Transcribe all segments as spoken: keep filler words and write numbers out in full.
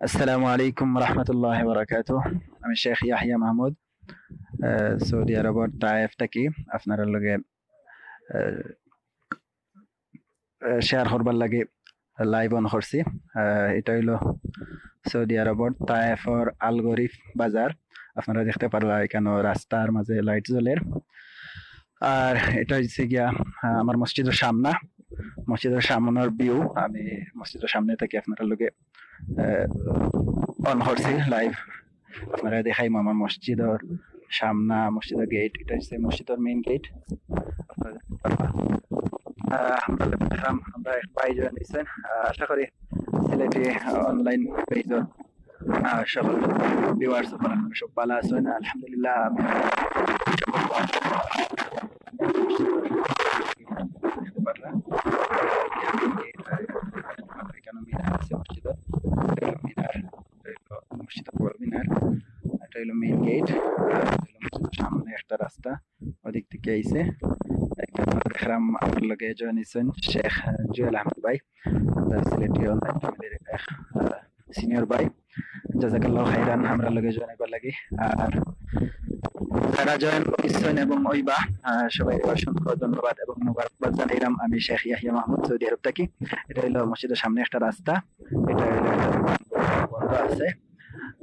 আসসালামু আলাইকুম রহমতুল্লাহ বারাকাতু। আমি শেখ ইয়াহিয়া মাহমুদ, আহ, সৌদি আরবর তায়েফ থাকি আপনারার লগে, আহ, আহ, শেয়ার করবার লাগি লাইভ অন করছি। আহ, এটা হইলো সৌদি আরবর তায়েফর আল গরিফ বাজার। আপনারা দেখতে পারলা এখানো রাস্তার মাঝে লাইট জ্বলের। আর এটা হইছে গিয়া, আহ, আমার মসজিদর সামনা, মসজিদর সামনর ভিউ। আমি মসজিদর সামনে থাকি আপনারার লগে, আহ, অন করছি লাইভ। আপনারারে দেখাইমু আমার মসজিদর সামনা, মসজিদর গেট। এটা হইছে মসজিদর মেইন গেট। আপনারা দেখতে পারবা। আহ, আমরা দেখলাম, আমরা এক ভাই জয়েন হইছেন। আহ, আশা করি সিলেটি অনলাইন পেজর, আহ, সকল ভিউয়ার্স আপনারা সব ভালা আছেন। আলহামদুলিল্লাহ, আমি দেখতে পারলাম। এখানো মিনার আছে মসজিদর, মিনার, এটা হইলো মসজিদর বড় মিনার, এটা হইলো মেইন গেট, আর এটা হইলো মসজিদর সামনে একটা রাস্তা, ওদিক থেকে আইছে। এখানো দেখলাম আমার লগে জয়েন হইছেন শেখ জুয়েল আহমদ ভাই, আমরা সিলেটি অনলাইন ফ্যামিলির এক, আহ, সিনিয়র ভাই। জাজাকাল্লাহ খাইরান, আমরা লগে জয়েন হইবার লাগি। আর যারা জয়েন হইছেন এবং হইবা, আহ, সবাই অসংখ্য ধন্যবাদ এবং মোবারকবাদ জানাইলাম। আমি শেখ ইয়াহিয়া মাহমুদ, সৌদি আরব থাকি। এটা হইলো মসজিদর সামনে একটা রাস্তা, এটা হইলো একটা দোকান বন্ধ আছে।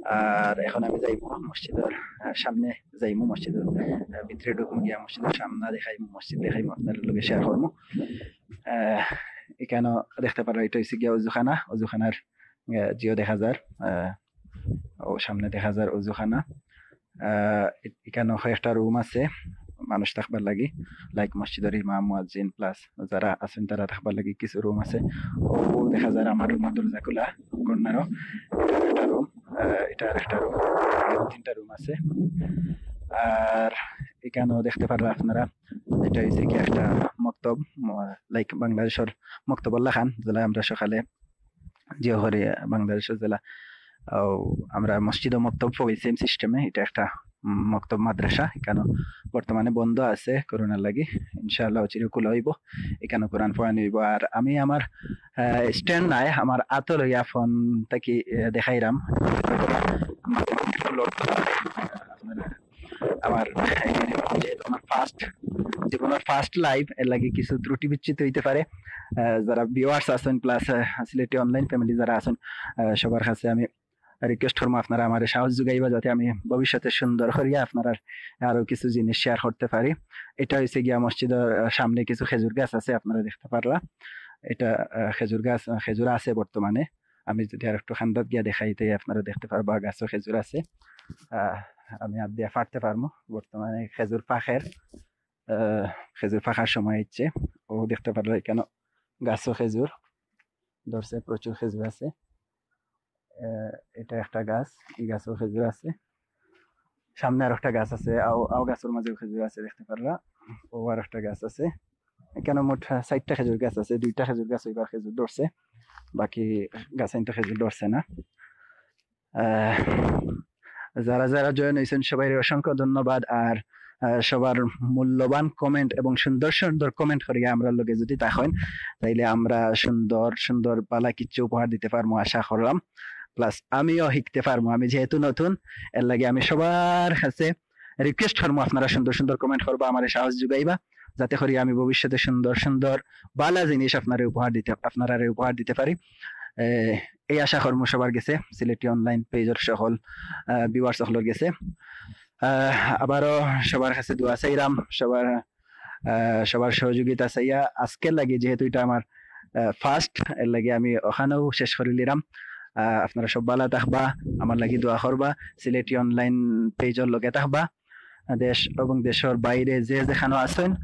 আর এখন আমি যাইমু মসজিদর, আহ, সামনে যাইমু, মসজিদর, আহ, ভিতরে ঢুকমু, গিয়া মসজিদর সামনা দেখাইমু, মসজিদ দেখাইমু, আপনারার লগে শেয়ার করমু। আহ, এখানো দেখতে পারো, এটা হইছে গিয়া অজুখানা, অজুখানার, আহ, জিও দেখা যার, আহ, ও সামনে দেখা যার অজুখানা। আহ, এ-, এখানো কয়েকটা রুম আছে মানুষ থাকবার লাগি, লাইক মসজিদর ইমাম, মুয়াজ্জিন প্লাস যারা আছেন তারা থাকবার লাগি কিছু রুম আছে। ও দেখা যার আমার রুমর দরজা খোলা, কর্নারও একটা রুম, আহ, এটা আর একটা রুম, তিনটা রুম আছে। আর এখানো দেখতে পাররা আপনারা, এটা হইছে কি একটা মক্তব, ম-, লাইক বাংলাদেশর মক্তবর লাখান, যেলা আমরা সকালে যে করি বাংলাদেশর যেলা, ও, আমরা মসজিদ ও মক্তব পড়ি সেম সিস্টেমে, এটা একটা, উম, মক্তব মাদ্রাসা, এখানো বর্তমানে বন্ধ আছে করোনার লাগি, ইনশাআল্লাহ অচিরে খোলা হইব, এখানো কোরআন পড়ানি হইব। আর আমি আমার, আহ, স্ট্যান্ড নাই, আমার আতো লইয়া ফোন থাকি, আহ, দেখাইরাম। আমার, যেহেতু আমার ফার্স্ট, জীবনর ফার্স্ট লাইভ, এর লাগি কিছু ত্রুটি বিচ্যুতি হইতে পারে। আহ, যারা ভিউয়ার্স আছেন প্লাস, আহ, সিলেটি অনলাইন ফ্যামিলি যারা আছেন, আহ, সবার কাছে আমি রিকোয়েস্ট করবো আপনারা আমারে সাহস যোগাইবা, যাতে আমি ভবিষ্যতে সুন্দর করিয়া আপনারার আরো কিছু জিনিস শেয়ার করতে পারি। এটা হইছে গিয়া মসজিদর, আহ, সামনে কিছু খেজুর গাছ আছে, আপনারা দেখতে পাররা। এটা, আহ, খেজুর গাছ, আহ, খেজুর আছে বর্তমানে। আমি যদি আর একটু খান্দাত গিয়া দেখাই, তে আপনারা দেখতে পারবা গাছও খেজুর আছে। আহ, আমি হাত দিয়া ফাড়তে পারমু। বর্তমানে খেজুর পাকের, আহ, খেজুর পাকার সময় হচ্ছে। ও দেখতে পাররা এখানো গাছও খেজুর ধরছে, প্রচুর খেজুর আছে। আহ, এটা একটা গাছ, এই গাছও খেজুর আছে। সামনে আর একটা গাছ আছে, আও, আও গাছর মাঝেও খেজুর আছে, দেখতে পাররা। ও আর একটা গাছ আছে। এখানো মোট, আহ, চারটা খেজুর গাছ আছে, দুইটা খেজুর গাছ ওইবার খেজুর ধরছে, বাকি গাছ তো খেজুর ধরছে না। আহ, যারা যারা জয়েন হইছেন সবাইরে অসংখ্য ধন্যবাদ। আর, আহ, সবার মূল্যবান কমেন্ট এবং সুন্দর সুন্দর কমেন্ট করিয়া আমরার লগে যদি থাকেন, তাইলে আমরা সুন্দর সুন্দর বালা কিছু উপহার দিতে পারমু আশা করলাম, প্লাস আমিও শিখতে পারমু। আমি যেহেতু নতুন, এর লাগি আমি সবার কাছে রিকোয়েস্ট করমু, আপনারা সুন্দর সুন্দর কমেন্ট করবা, আমারে সাহস যোগাইবা, যাতে করি আমি ভবিষ্যতে সুন্দর সুন্দর বালা জিনিস আপনারে উপহার দিতে, আপনারারে উপহার দিতে পারি। এ, এই আশা করমু সবার গেছে, সিলেটি অনলাইন পেজর সকল, আহ, ভিউয়ার্স সকলর গেছে। আহ, আবারও সবার কাছে দোয়া চাইরাম, সবার, আহ, সবার সহযোগিতা চাইয়া। আজকের লাগি যেহেতু এটা আমার, আহ, ফার্স্ট, এর লাগি আমি ওখানেও শেষ করি লিরাম। আহ, আপনারা সব বালা থাকবা, আমার লাগি দোয়া করবা, সিলেটি অনলাইন পেজর লগে থাকবা। দেশ এবং দেশর বাইরে যে যেখানো আছেন,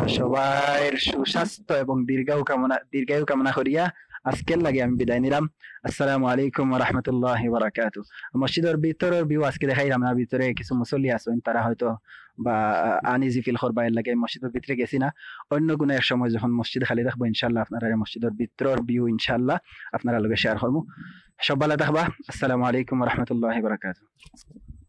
সবার সুস্বাস্থ্য এবং দীর্ঘায়ু কামনা, দীর্ঘায়ু কামনা করিয়া আজকের লাগি আমি বিদায় নিলাম। আসসালামু আলাইকুম ওয়া রাহমাতুল্লাহি ওয়া বারাকাতুহু। মসজিদর ভিতরর ভিউ আজকে দেখাইলাম না, ভিতরে কিছু মুসল্লি আছেন, তারা হয়তো বা আনইজি ফিল করবা, এর লাগি মসজিদর ভিতরে গেছি না। অন্য কোনো এক সময় যখন মসজিদ খালি রাখবো, ইনশাআল্লাহ আপনারা এই মসজিদর ভিতরর ভিউ ইনশাআল্লাহ আপনারার লগে শেয়ার করবো। সব বালা থাকবা। আসসালামু আলাইকুম ওয়া রাহমাতুল্লাহি ওয়া বারাকাতুহু।